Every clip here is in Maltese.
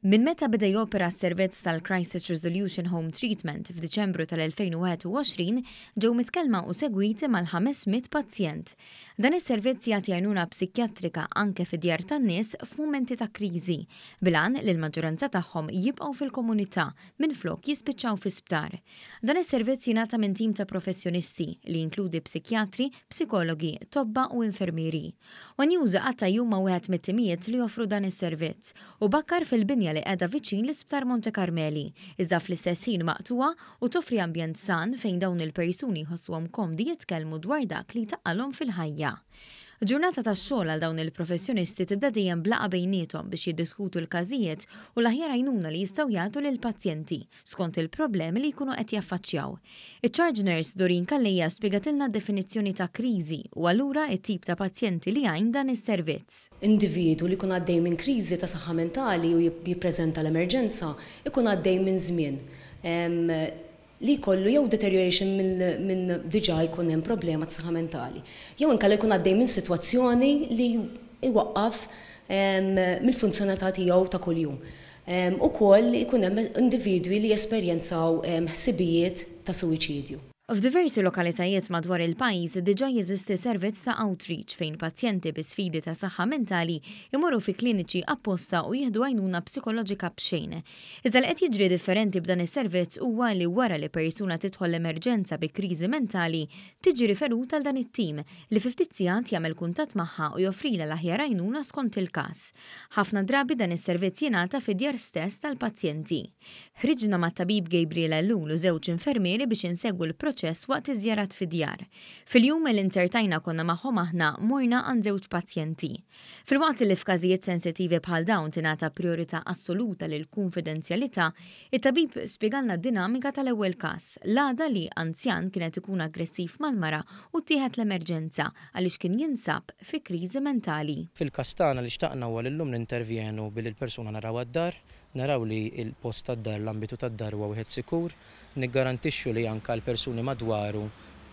Minn meta beda jopera s-servizz tal-Crisis Resolution Home Treatment f'Diċembru tal-2021, ġew mitkellma u segwiti mal-500 pazjent. Dan is-servizz jagħti għajnuna psikjatrika anke fid-djar tan-nies f'mumenti ta' kriżi, bil-għan li l-maġġoranza tagħhom jibqgħu fil-komunità minflok jispiċċaw fi sptar. Dan is-servizz jingħata minn tim ta' professjonisti li jinkludi psikjatri, psikologi, tobba u infermieri. One News qatta' jum ma' wieħed mit-timijiet li joffru dan is-servizz u bakkar fil-binja li qiegħda viċin l-Isptar Monte Carmeli, iżda fl-istess ħin maqtugħa u toffri ambjent san fejn dawn il-persuni jħossuhom komdi jitkellmu dwar dak li jtaqqalhom fil-ħajja. Ġurnata ta' xogħol għal dawn il-professjonisti tibda dejjem b'laqgħa bejniethom biex jiddiskutu l-każijiet u l-aħjar għajnuna li jistgħu jagħtu lill-pazjenti, skont il-problemi li jkunu qed jaffaċċjaw. Iċ-charge nurse Doreen Calleja spjegatilna d-definizzjoni ta' kriżi u allura t-tip ta' pazjenti li jgħin dan is-servizz. Individwu li jkun għaddej minn kriżi ta' saħħa mentali u jippreżenta l-emerġenza jkun għaddej minn żmien li jkollu jew deterioration minn diġà jkun hemm problema ta' saħħa mentali, jew inkella jkun għaddej minn sitwazzjoni li jwaqqaf mill-funzjonalità tiegħu ta' kuljum. Ukoll ikun hemm individwi li jesperjenzaw ħsibijiet ta' suwiċidju. F'diversi lokalitajiet madwar il-pajjiż diġà jeżisti servizz ta' outreach fejn pazjenti bi sfidi ta' saħħa mentali jmorru fi kliniċi apposta u jieħdu għajnuna psikoloġika b'xejn. Iżda li qed jiġri differenti b'dan is-servizz huwa li wara li persuna tidħol l-emerġenza bi kriżi mentali, tiġi riferuta għal dan it-tim li fi ftit sigħat jagħmel kuntatt magħha u joffrilha l-aħjar għajnuna skont il-każ. Ħafna drabi dan is-servizz jingħata fid-djar stess tal-pazjenti. Ħriġna mat-tabib Gabriel Ellul u żewġ infermieri biex insegwu l-proċess waqt iż-żjarat fid-djar. Fil-jum li nzertajna konna magħhom aħna morna għand żewġ pazjenti. Filwaqt li f'każijiet sensittivi bħal dawn tingħata prijorità assoluta lill-kunfidenzjalità, it-tabib spjegalna d-dinamika tal-ewwel każ, l-għada li anzjan kien qed ikun aggressiv mal-mara u ttieħed l-emerġenza għaliex kien jinsab fi kriżi mentali. Fil-każ tagħna li xtaqna huwa li llum nintervjenu billi l-persuna narawha d-dar, naraw li l-post tad-dar, l-ambitu tad-dar huwa wieħed sikur, niggarantixxu li anke l-persuni madwaru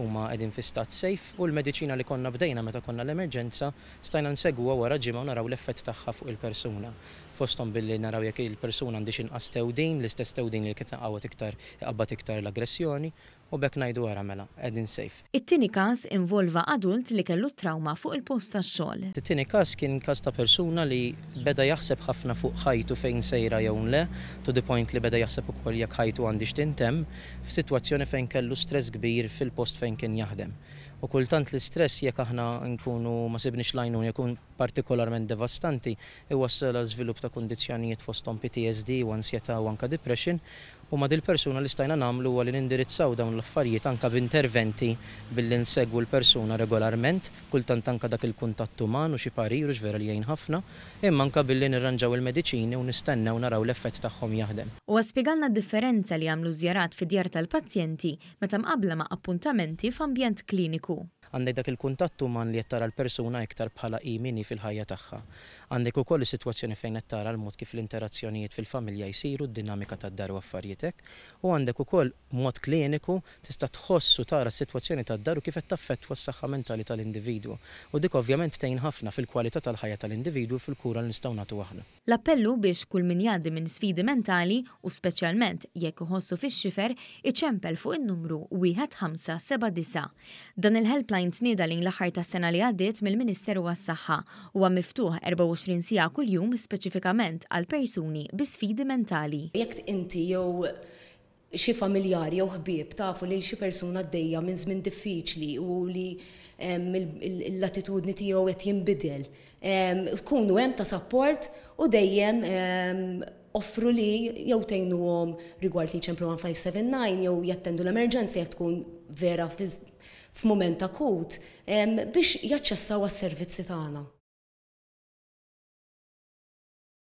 huma qegħdin fi stat safe u l-mediċina li konna bdejna meta konna l-emerġenza stajna nsegwuha wara ġimgħa u naraw l-effett tagħha fuq il-persuna. Fosthom billi naraw jekk il-persuna għandhiex inqas tewdin, l-istess tewdin li kien iqawwad iktar iqabbad iktar l-aggressjoni U b'hekk ngħidu ara mela, qegħdin safe. It-tieni każ involva adult li kellu trawma fuq il-post tax-xogħol. It-tieni każ kien każ ta' persuna li beda jaħseb ħafna fuq ħajtu fejn sejra jew le, to the point li beda jaħseb ukoll jekk ħajtu għandhiex tintemm, f'sitwazzjoni fejn kellu stress kbir fil-post fejn kien jaħdem. U kultant l-istress jekk aħna nkunu ma sibniex l-għajnuna jkun partikolarment devastanti, iwassal għal żvilupp ta' kundizzjonijiet fosthom PTSD u ansjetà u anke depression, u ma' dil-persuna li stajna nagħmlu huwa li nindirizzaw dawn l-affarijiet anke b'interventi billi nsegwu l-persuna regolarment, kultant anke dak il-kuntatt uman u xi parir hux vera li jgħin ħafna, imma anke billi nirranġaw il-mediċini u nistennew naraw l-effett tagħhom jaħdem. Huwa spjegalna d-differenza li jagħmlu ż-żjarat fid-djar tal-pazjenti meta mqabbla ma' appuntamenti f'ambjent kliniku. Għandek dak il-kuntatt uman li qed tara l-persuna iktar bħala hi min hi fil-ħajja tagħha. Għandek ukoll is-sitwazzjoni fejn qed tara l-mod kif l-interazzjonijiet fil-familja jsiru, d-dinamika tad-dar u affarijiet hekk. U għandek ukoll b'mod kliniku tista' tħoss u tara s-sitwazzjoni tad-dar u kif qed taffettwa s-saħħa mentali tal-individwu. U dik ovvjament tgħin ħafna fil-kwalità tal-ħajja tal-individwu u fil-kura li nistgħu nagħtu aħna. L-appell hu biex kull min jgħaddi minn sfidi mentali u speċjalment jekk iħossu fix-xifer, iċempel fuq in-numru 1579. Dan il-helpline tnieda lejn l-aħħar tas-sena li għaddiet mill-Ministeru għas-Saħħa. Huwa miftuħ 24 siegħa kuljum speċifikament għal persuni bi sfidi mentali. Jekk inti jew xi familjari jew ħbieb tafu li xi persuna għaddejja minn żmien diffiċli u li l-attitudni tiegħu qed jinbidel, kunu hemm ta' sapport u dejjem offru li jew tgħinuhom rigward li jċemplu 1579 jew jattendu l-emerġenza jekk tkun vera f'mument akut biex jaċċessaw għas-servizzi tagħna.